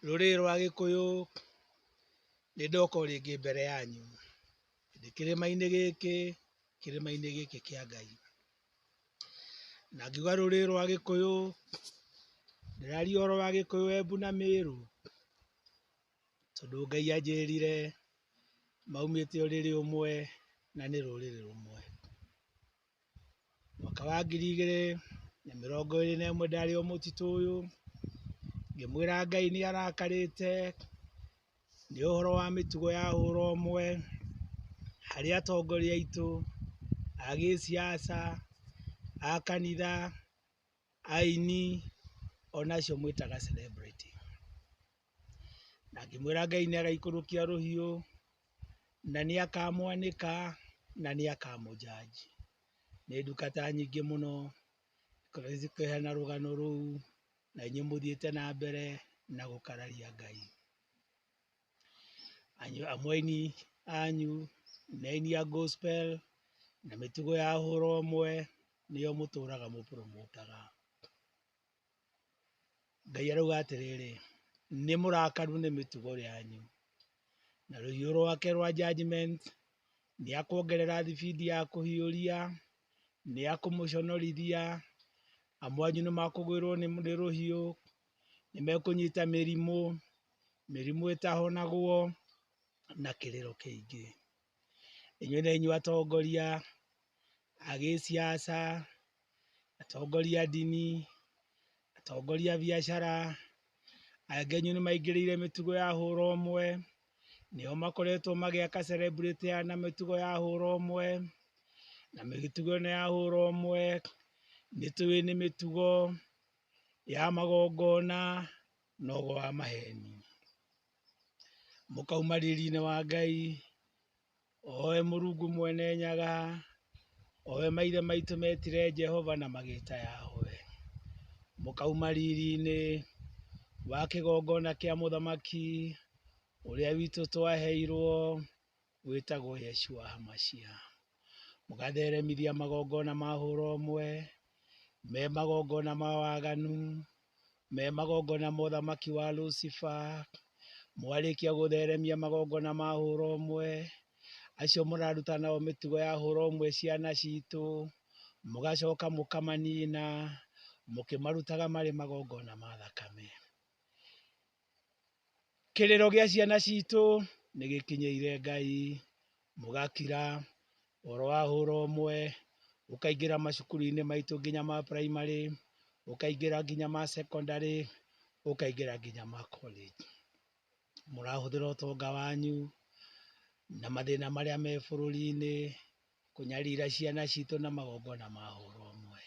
Rũrĩrĩ rwa Gĩkũyũ nĩ ndoka o rĩngĩ mbere yanyu ndĩ kĩrĩma-inĩ gĩkĩ, kĩrĩma-inĩ gĩkĩ kĩa Ngai. Na ngiuga rũrĩrĩ rwa Gĩkũyũ, ndĩraria ũhoro wa Gĩkũyũ, Embu na Mĩrũ, tondũ Ngai anjĩrire maumĩte ũrĩrĩ ũmwe na nĩ rũrĩrĩ rũmwe. Mwaka wa 2021 ndarĩ o mũtitũ ũyũ, ngĩmwĩra Ngai nĩ arakarĩte nĩ ũhoro wa mĩtugo ya hũra ũmwe harĩ atongoria aitũ a gĩsiasa, a kanitha, aini, ona acio mwĩtaga celebrity. Na ngĩmwĩra Ngai nĩ agaikũrũkia rũhiũ na nĩ akamwanĩka na nĩ akamũjaji. Nĩ ndungata nyingĩ mũno ikoretwo cikĩheana rũgano rũu na inyuĩ mũthiĩte na mbere na gũkararia Ngai. Amwe aini anyu nĩ aini a gospel na mĩtugo ya hũra ũmwe nĩyo mũtũraga mũpromotaga. Ngai arauga atĩrĩrĩ, nĩ mũrakaru nĩ mĩtugo yanyu na rũhiũ rwake rwa judgment nĩ akuongerera thibindi ya kũhiũria, nĩ akũmũconorithia, amwe anyu nĩ makũgwĩrwo nĩ rũhiũ, nĩ mekũnyita mĩrimũ, mĩrimũ ĩtahonagwo na kĩrĩro kĩingĩ. Inyuĩ na inyuĩ atongoria a gĩsiasa, atongoria a ndini, atongoria a biacara, angĩ anyu nĩ maingĩrĩire mĩtugo ya hũra ũmwe, nĩo makoretwo magĩaka celebrity na mĩtugo ya hũra ũmwe, na mĩtugo ĩno ya hũra ũmwe nĩ tũĩ nĩ mĩtugo ya magongona na ũgo wa maheni. Mũkauma riri-inĩ wa Ngai, owe Mũrungu mwene Nyaga, owe maithe maitũ metire Jehova na magĩta Yahweh. Mũkauma riri-inĩ wa kĩgongona kĩa mũthamaki ũrĩa witũ twaheirwo wĩtagwo Yeshua Hamashia. Mũgatheremithia magongona ma hũra ũmwe, me magongona ma waganu, me magongona ma ũthamaki wa Lucifer. Mwarĩkia gũtheremia magongona ma hũra ũmwe, acio mũraruta nao mĩtugo ya hũra ũmwe ciana citũ, mũgacoka mũkamanina, mũkĩmarutaga marĩ magongona ma thakame. Kĩrĩro gĩa ciana citũ nĩ gĩkinyĩire Ngai, mũgakira ũhoro wa hũra ũmwe, ũkaingĩra macukuru-inĩ maitũ nginya ma primary, ũkaingĩra nginya ma secondary, ũkaingĩra nginya ma college. Mũrahũthĩra ũtonga wanyu na mathĩna marĩa me bũrũri-inĩ kũnyarira ciana citũ na magongona ma hũra ũmwe.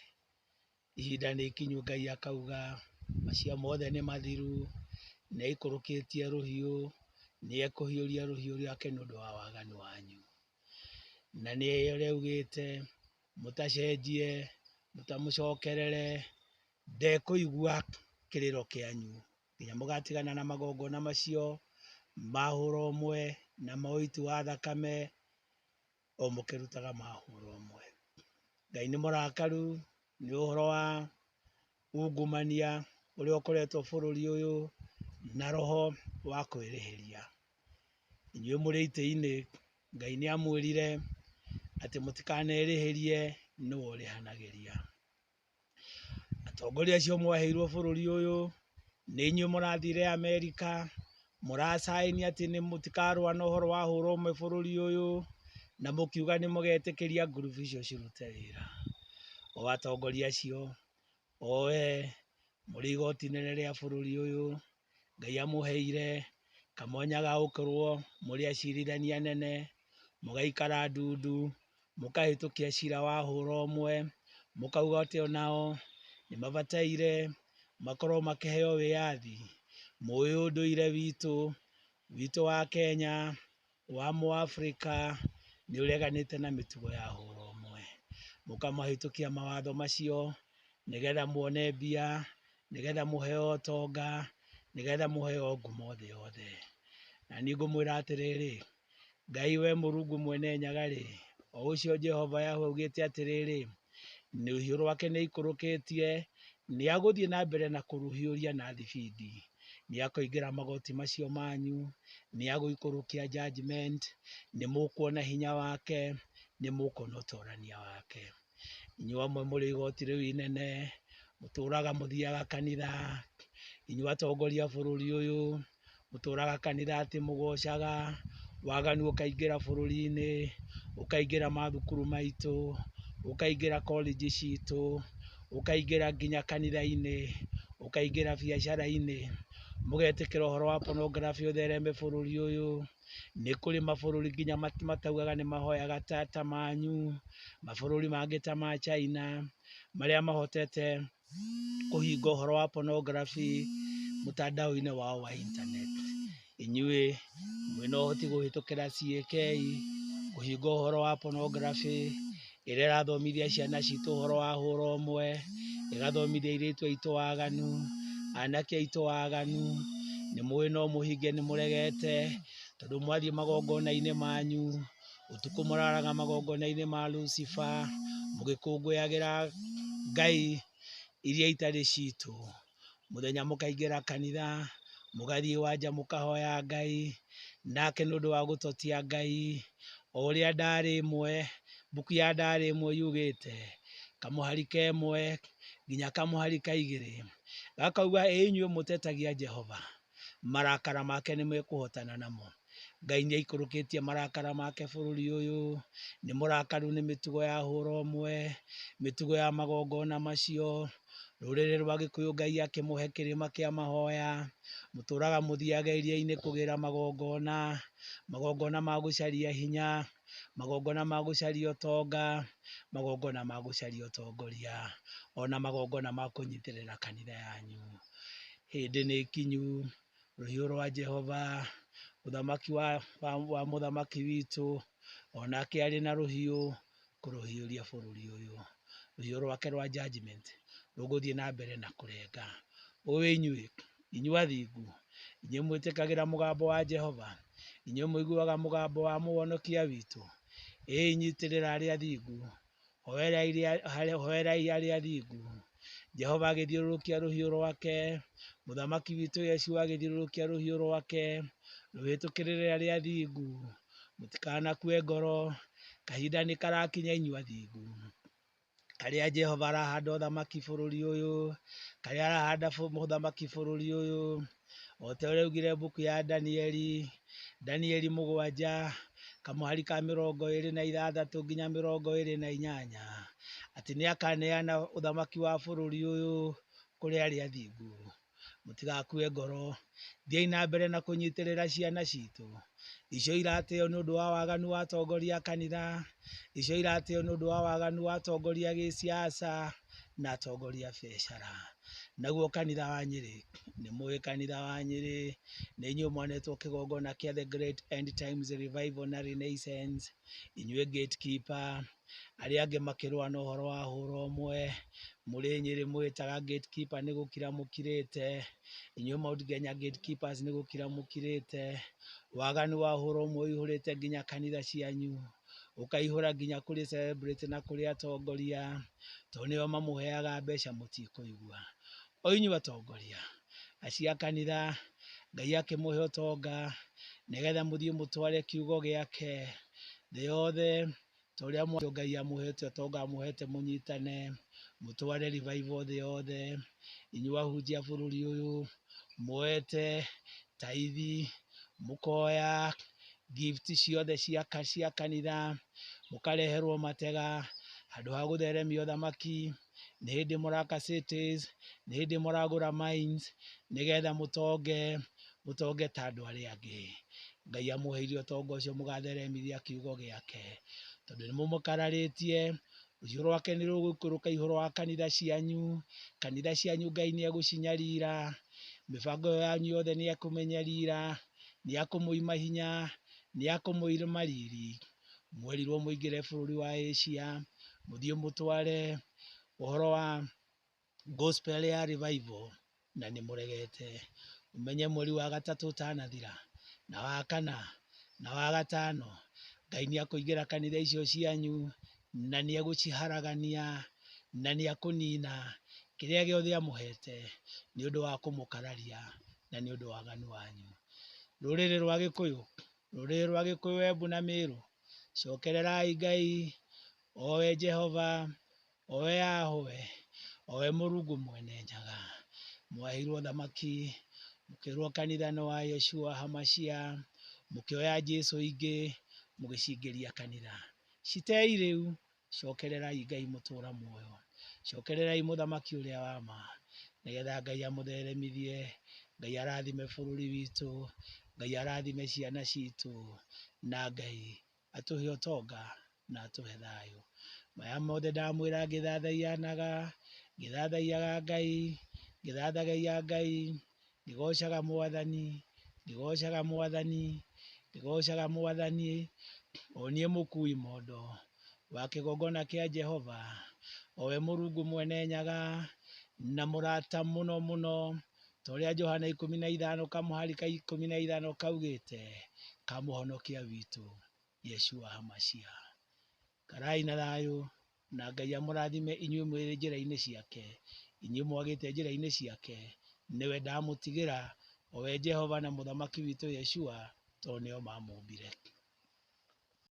Ihinda nĩ ikinyu Ngai akauga macio mothe nĩ mathiru, nĩ aikũrũkĩtie rũhiũ, nĩ ekũhiũria rũhiũ rwake nĩ ũndũ wa waganu wanyu. Na nĩ ũrĩa augĩte mũtacenjie, mũtamũcokerere, ndekũigua kĩrĩro kĩanyu nginya mũgatigana na magongona macio ma hũra ũmwe na ma ũiti wa thakame o mũkĩrutaga ma hũra ũmwe. Ngai nĩ mũrakaru nĩ ũhoro wa ungumania ũrĩa ũkoretwo bũrũri ũyũ na roho wa kwĩrĩhĩria. Inyuĩ mũrĩ itĩ-inĩ, Ngai nĩ amwĩrire atĩ mũtikanerĩhĩrie nĩwe ũrĩhanagĩria. Atongoria acio mwaheirwo bũrũri ũyũ nĩ inyuĩ mũrathire Amerika mũracaĩni atĩ nĩ mũtikarũa na ũhoro wa hũra ũmwe bũrũri ũyũ na mũkiuga nĩ mũgetĩkĩria ngurubu icio cirute wĩra. O atongoria acio oe mũrĩ igoti inene rĩa bũrũri ũyũ Ngai amũheire kamwanya ga gũkorwo mũrĩ acirithania anene, mũgaikara ndundu, mũkahĩtũkia cira wa hũra ũmwe, mũkauga atĩ onao nĩ mabataire makorwo makĩheo wĩyathi. Mũĩ ũndũire witũ, witũ wa Kenya, wa mũAfrika nĩ ũreganĩte na mĩtugo ya hũra ũmwe. Mũkamahĩtũkia mawatho macio nĩgetha muone mbia, nĩgetha mũheo ũtonga, nĩgetha mũheo ngumo thĩ yothe. Na niĩ ngũmwĩra atĩrĩrĩ, Ngai we Mũrungu mwene Nyaga-rĩ, o ũcio Jehova Yahweh augĩte atĩrĩrĩ, rũhiũ rwake nĩ aikũrũkĩtie, nĩ agũthiĩ na mbere na kũrũhiũria na thibindi. Nĩ akũingĩra magoti macio manyu, nĩ agũikũrũkia judgment, nĩ mũkuona hinya wake, nĩ mũkuona ũtorania wake. Inyuĩ amwe mũrĩ igoti rĩu inene, mũtũraga mũthiaga kanitha, inyuĩ atongoria a bũrũri ũyũ, mũtũraga kanitha atĩ mũgocaga, waganu ũkaingĩra bũrũri-inĩ, ũkaingĩra mathukuru maitũ, ũkaingĩra college citũ, ũkaingĩra nginya kanitha-inĩ, ũkaingĩra biacara-inĩ, mũgetĩkĩra ũhoro wa pornography ũthereme bũrũri ũyũ. Nĩ kũrĩ mabũrũri nginya mataugaga nĩ mahoyaga ta manyu, mabũrũri mangĩ ta ma China, marĩa mahotete kũhinga ũhoro wa pornography mũtandao-inĩ wao wa internet. Inyuĩ mwĩna ũhoti kũhĩtũkĩra CAK kũhinga ũhoro wa pornography ĩrĩa ĩrathomithia ciana citũ ũhoro wa hũra ũmwe, ĩgathomithia airĩtu aitũ waganu, anake aitũ waganu. Nĩ mũĩ no mũhinge nĩ mũregete, tondũ mwathiĩ magongona-inĩ manyu, ũtukũ mũraraga magongona-inĩ ma Lucifer, mũgĩkũngũyagĩra ngai iria itarĩ citũ. Mũthenya mũkaingĩra kanitha, mũgathiĩ wanja mũkahoya Ngai, nake nĩ ũndũ wa gũtotia Ngai, o ũrĩa ndarĩ ĩmwe, mbuku ya ndarĩ ĩmwe yugĩte, kamũhari ka ĩmwe nginya kamũhari ka igĩrĩ, gakauga ĩ inyuĩ mũtetagia Jehova, marakara make nĩ mekũhotana namo. Ngai nĩ aikũrũkĩtie marakara make bũrũri ũyũ, nĩ mũrakaru nĩ mĩtugo ya hũra ũmwe, mĩtugo ya magongona macio. Rũrĩrĩ rwa Gĩkũyũ Ngai akĩmũhe kĩrĩma kĩa mahoya, mũtũraga mũthiaga iria-inĩ kũgĩra magongona, magongona ma gũcaria hinya, magongona ma gũcaria ũtonga, magongona ma gũcaria ũtongoria, ona magongona ma kũnyitĩrĩra kanitha yanyu. Hĩndĩ nĩ kinyu, rũhiũ rwa Jehova, ũthamaki wa mũthamaki witũ, onake arĩ na rũhiũ kũrũhiũria bũrũri ũyũ. Rũhiũ rwake rwa judgment rũgũthiĩ na mbere na kũrenga. Ũĩ inyuĩ, inyuĩ athingu, inyuĩ mwĩtĩkagĩra mũgambo wa Jehova, inyuĩ mũiguaga mũgambo wa mũhonokia witũ, ĩ nyitĩrĩra arĩa athingu, hoerai arĩa athingu. Jehova agĩthiũrũrũkia rũhiũ rwake, mũthamaki witũ Yeshua agĩthiũrũrũkia rũhiũ rwake, rũhĩtũkĩrĩre arĩa athingu. Mũtikanakue ngoro, kahinda nĩ karakinya inyuĩ athingu. Karĩa Jehova arahanda ũthamaki bũrũri ũyũ, karĩa arahanda mũthamaki bũrũri ũyũ, o ta ũrĩa augire mbuku ya Danieli, Danieli mũgwanja, kamũhari ka 26 nginya 28, atĩ nĩ akaneana ũthamaki wa bũrũri ũyũ kũrĩ arĩa athingu. Mũtigakue ngoro, thiĩi na mbere na kũnyitĩrĩra ciana citũ, icio irateo nĩ ũndũ wa waganu wa atongoria a kanitha, icio irateo nĩ ũndũ wa waganu wa atongoria a gĩsiasa na atongoria a biacara. Naguo kanitha wa Nyĩrĩ, nĩ mũĩ kanitha wa Nyĩrĩ, nĩ inyuĩ mwanetwo kĩgongona kĩa The Great End Times Revival na Renaissance, inyuĩ gatekeeper, arĩa angĩ makĩrũa na ũhoro wa hũra ũmwe, mũrĩ Nyĩrĩ mwĩtaga gatekeeper nĩ gũkira mũkirĩte, inyuĩ Mount Kenya gatekeepers nĩ gũkira mũkirĩte, waganu wa hũra ũmwe ũihũrĩte nginya kanitha cianyu, ũkaihũra nginya kũrĩ celebrity na kũrĩ atongoria, tondũ nĩo mamũheaga mbeca mũtikũigua. O inyuĩ atongoria acio a kanitha, Ngai akĩmũhe ũtonga, nĩgetha mũthiĩ mũtware kiugo gĩake thĩ yothe, ta ũrĩa Ngai amũhete ũtonga amũhete mũnyitane, mũtware revival thĩ yothe. Inyuĩ ahunjia a bũrũri ũyũ, muoete taithi, mũkoya gift ciothe cia kanitha, mũkareherwo matega, handũ ha gũtheremia ũthamaki, nĩ hĩndĩ mũraka cities, nĩ hĩndĩ mũragũra mines, nĩgetha mũtonge, mũtonge ta andũ arĩa angĩ. Ngai amũheire ũtonga ũcio mũgatheremithia kiugo gĩake, tondũ nĩ mũmũkararĩtie, rũhiũ rwake nĩ rũgũikũrũka igũrũ wa kanitha cianyu, kanitha cianyu Ngai nĩ egũcinyarira, mĩbango yanyu yothe nĩ ekũmĩnyarira, nĩ akũmũima hinya, nĩ akũmũima riri. Mwerirwo mũingĩre bũrũri wa Asia, mũthiĩ mũtware ũhoro wa gospel ya revival, na nĩ mũregete. Ũmenye mweri wa gatatũ ũtanathira, na wa kana, na wa gatano, Ngai nĩ akũingĩra kanitha icio cianyu, na nĩ egũciharagania, na nĩ akũnina kĩrĩa gĩothe amũhete nĩ ũndũ wa kũmũkararia. Na nĩ ũndũ wa waganu wanyu. Rũrĩrĩ rwa Gĩkũyũ, rũrĩrĩ rwa Gĩkũyũ, Embu na Mĩrũ, cokererai Ngai, o we Jehova, o we Yahweh, o we Mũrungu mwene nyaga. Mwaheirwo thamaki, mũkĩrwo kanitha nĩ wa Yeshua Hamashia, mũkĩoya Jesu ingĩ, mũgĩcingĩria kanitha. Citei rĩu, cokererai Ngai mũtũra muoyo. Cokererai mũthamaki ũrĩa wa ma, nĩgetha Ngai amũtheremithie, Ngai arathime bũrũri witũ, Ngai arathime ciana citũ, na Ngai atũhe ũtonga na atũhe thayũ. Maya mothe ndamwĩra ngĩthathaianaga, ngĩthathaiyaga Ngai, ngĩthathaiya Ngai, ngĩgocaga Mwathani, ngĩgocaga Mwathani, ngĩgocaga Mwathani, o niĩ mũkui mondo wa kĩgongona kĩa Jehova, o we Mũrungu mwene nyaga, na mũrata mũno mũno, ta ũrĩa Johana 15 kamũhari ka 15 kaugĩte, ka mũhonokia witũ Yeshua Hamashia. Karai na thayũ, na Ngai amũrathime inyuĩ mwĩ njĩra-inĩ ciake, inyuĩ mwagĩte njĩra-inĩ ciake, nĩwe ndamũtigĩra, o we Jehova na mũthamaki witũ Yeshua, tondũ nĩo mamũmbire.